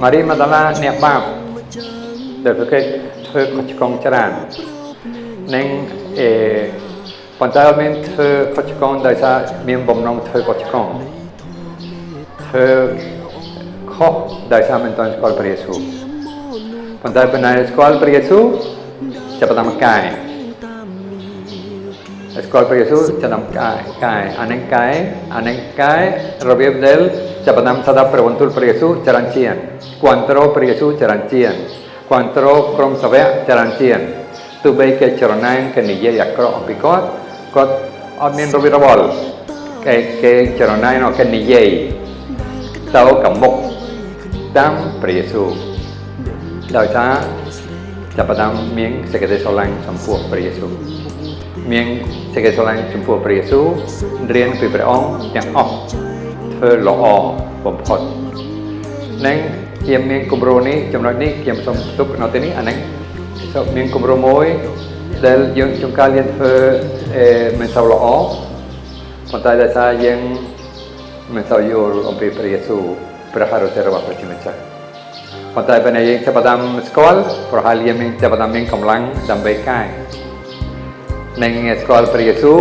ម៉ារីម៉ាដាឡាអ្នកបាបដែលប្រគេធ្វើខុសឆ្គងច្រើននិងអេប៉ុន្តែមានធ្វើខុសឆ្គងដោយសារមានបំណងធ្វើខុសឆ្គងធ្វើខុសដោយសារមិនទាន់ស្គាល់ព្រះយេស៊ូវប៉ុន្តែពេលណាស្គាល់ព្រះយេស៊ូវចាប់ផ្ដើមកែស្គាល់ព្រះយេស៊ូវចាប់ផ្ដើមកែកែអានឹងកែអានឹងកែរបៀបដែលចាប់ផ្ដើមស្ដាប់ព្រះបន្ទូលព្រះយេស៊ូវច្រើនជាងគាំទ្រព្រះយេស៊ូវច្រើនជាងគាំទ្រក្រុមសាវកច្រើនជាងទោះបីគេច្រណែនគេនិយាយអាក្រក់អំពីគាត់គាត់អត់មានរវិរវល់គេគេច្រណែនគេនិយាយទៅកមុកតាមព្រះយេស៊ូវដោយសារចាប់ផ្ដើមមានសេចក្តីស្រឡាញ់ចំពោះព្រះយេស៊ូវមានសេចក្តីស្រឡាញ់ចំពោះព្រះយេស៊ូវរៀនពីព្រះអង្គទាំងអស់ធ្វើល្អបំផុតនិងជាមានគម្រោងនេះចំណុចនេះខ្ញុំសូមទុកនៅទីនេះអានេះសូមមានគម្រោងមួយដែលយើងជួនកាលយើងធ្វើអឺមិនសូវល្អប៉ុន្តែដោយសារយើងមិនសូវយល់អំពីព្រះយេស៊ូវព្រះハរទេរបស់ព្រះជាម្ចាស់ប៉ុន្តែពេលយើងចាប់ផ្ដើមស្គាល់ប្រហែលយើងមានចាប់ផ្ដើមមានកម្លាំងដើម្បីកែនិងស្គាល់ព្រះយេស៊ូវ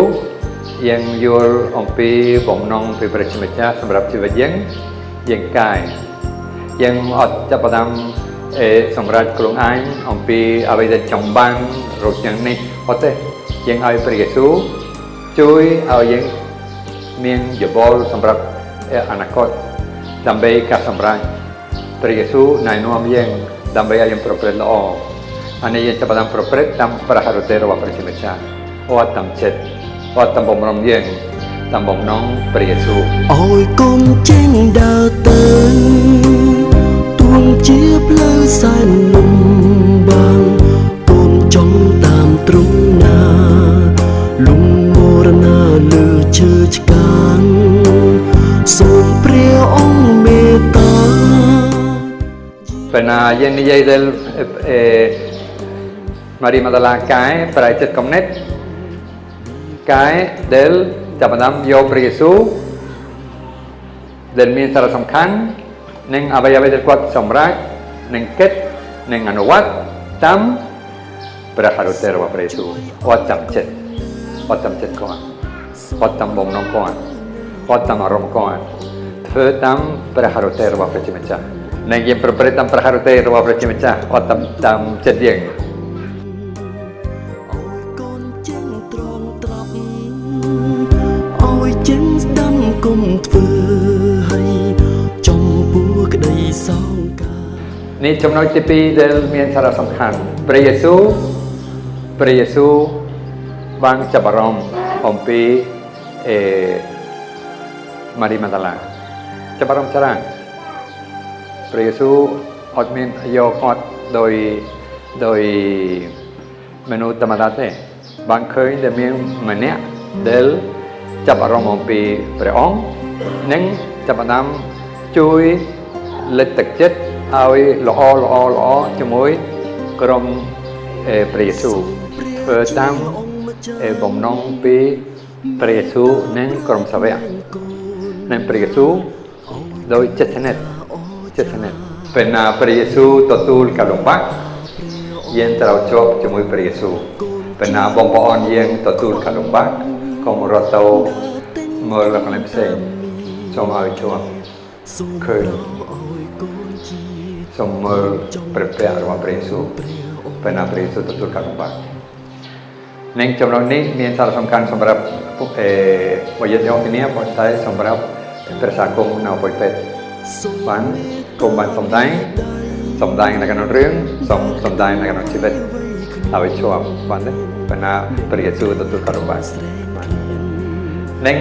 យើងយល់អំពីបំណងពីព្រះជាម្ចាស់សម្រាប់ជីវិតយើងយើងកែយើងអត់ចាប់ផ្ដើមអេសម្រាប់ខ្លួនឯងអំពីអ្វីដែលចង់បានរកយ៉ាងនេះអត់ទេយើងឲ្យព្រះយេស៊ូវជួយឲ្យយើងមានយោបល់សម្រាប់អនាគតដើម្បីការសម្រេចព្រះយេស៊ូវណែនាំយើងដើម្បីឲ្យយើងប្រព្រឹត្តល្អអានេះយើងចាប់ផ្ដើមប្រព្រឹត្តតាមព្រះハរទេរបស់ព្រះជាម្ចាស់អត់តាមចិត្តអត់តាមបំរុងយើងតាមបំណងព្រះយេស៊ូវ ឲ្យកូនចេញដើរទៅទួងជាផ្លូវសែនលំបាងកូនចង់តាមទ្រង់ណាលំមរណាលើឈើឆ្កាងសូមព្រះអង្គមេត្តា ពេលណាយើងនិយាយដល់អេម៉ារីម៉ាដាឡាកែប្រែចិត្តកំណត់កែដែលចាប់ផ្ដើមយកព្រះយេស៊ូវដែលមានសារៈសំខាន់និងអ្វីអ្វីដែលគាត់សម្រេចនិងគិតនិងអនុវត្តតាមព្រះハរទេរបស់ព្រះយេស៊ូវអត់តាមចិត្តអត់តាមចិត្តគាត់អត់តាមបំណងគាត់អត់តាមអារម្មណ៍គាត់ធ្វើតាមព្រះハរទេរបស់ព្រះជាម្ចាស់និងយើងប្រព្រឹត្តតាមព្រះハរទេរបស់ព្រះជាម្ចាស់អត់តាមតាមចិត្តយើង ឲ្យកូនចេញត្រង់ត្រាប់ឲ្យចេញស្ដាំគុំធ្វើឲ្យចំពោះក្តីសង្ការ នេះចំណុចទី2ដែលមានសារៈសំខាន់ព្រះយេស៊ូវព្រះយេស៊ូវបានចាប់អារម្មណ៍អំពីអេម៉ារីម៉ាដាឡាចាប់អារម្មណ៍ច្រើនព្រះយេស៊ូវអត់មានយកគាត់ដោយដោយមនុស្សធម្មតាទេបានឃើញតែមានម្នាក់ដែលចាប់អារម្មណ៍អំពីព្រះអង្គនិងចាប់ផ្ដើមជួយលើកទឹកចិត្តឲ្យល្អល្អល្អជាមួយក្រុមអេព្រះយេស៊ូវធ្វើតាមអេបំណងពីព្រះយេស៊ូវនិងក្រុមសាវកនិងព្រះយេស៊ូវដោយចិត្តស្និទ្ធចិត្តស្និទ្ធពេលណាព្រះយេស៊ូវទទួលការលំបាកយើងត្រូវជាប់ជាមួយព្រះយេស៊ូវពេលណាបងប្អូនយើងទទួលការលំបាកកុំរត់ទៅមើលកន្លែងផ្សេងសូមឲ្យជាប់ សូម ឃើញ ឲ្យកូនជា សូមមើលព្រះភ័ក្ត្ររបស់ព្រះយេស៊ូវពេលណាព្រះយេស៊ូវទទួលការលំបាកនិងចំណុចនេះមានសារៈសំខាន់សម្រាប់ពួកអេវយយោគ្នាប៉ុន្តែសម្រាប់ព្រះសាគមនៅប៉ុយពេត សូម បានគុំបានសំដែងសំដែងនៅក្នុងរឿងសំសំដែងនៅក្នុងជីវិតឲ្យជាប់បានទេពេលណាព្រះយេស៊ូវទទួលការលំបាកបាទនិង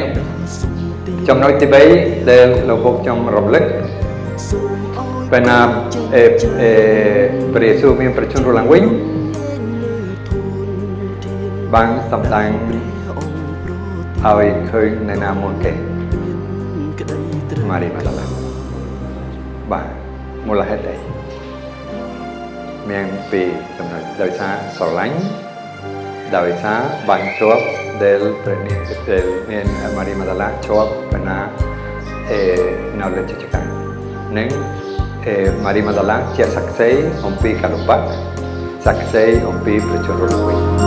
ចំណុចទី3ដែលលោកពុកចង់រំលឹក សូមឲ្យ ពេលណាអេអេព្រះយេស៊ូវមានប្រជញ្ញរស់ឡើងវិញបានសម្ដែងឲ្យឃើញនៅណាមុនគេ ក្តីត្រូវ ម៉ារីម៉ាដាឡាបាទមូលហេតុអីមានពីរចំណុចដោយសារស្រឡាញ់ដោយសារបានជាប់ដែលព្រះនាងដែលមានម៉ារីម៉ាដាឡាជាប់ពេលណាអេនៅលើចិត្តការនិង ម៉ារីម៉ាដាឡា ជាសាក្សីអំពីការលំបាក សាក្សីអំពីព្រះជន្មរលុយ។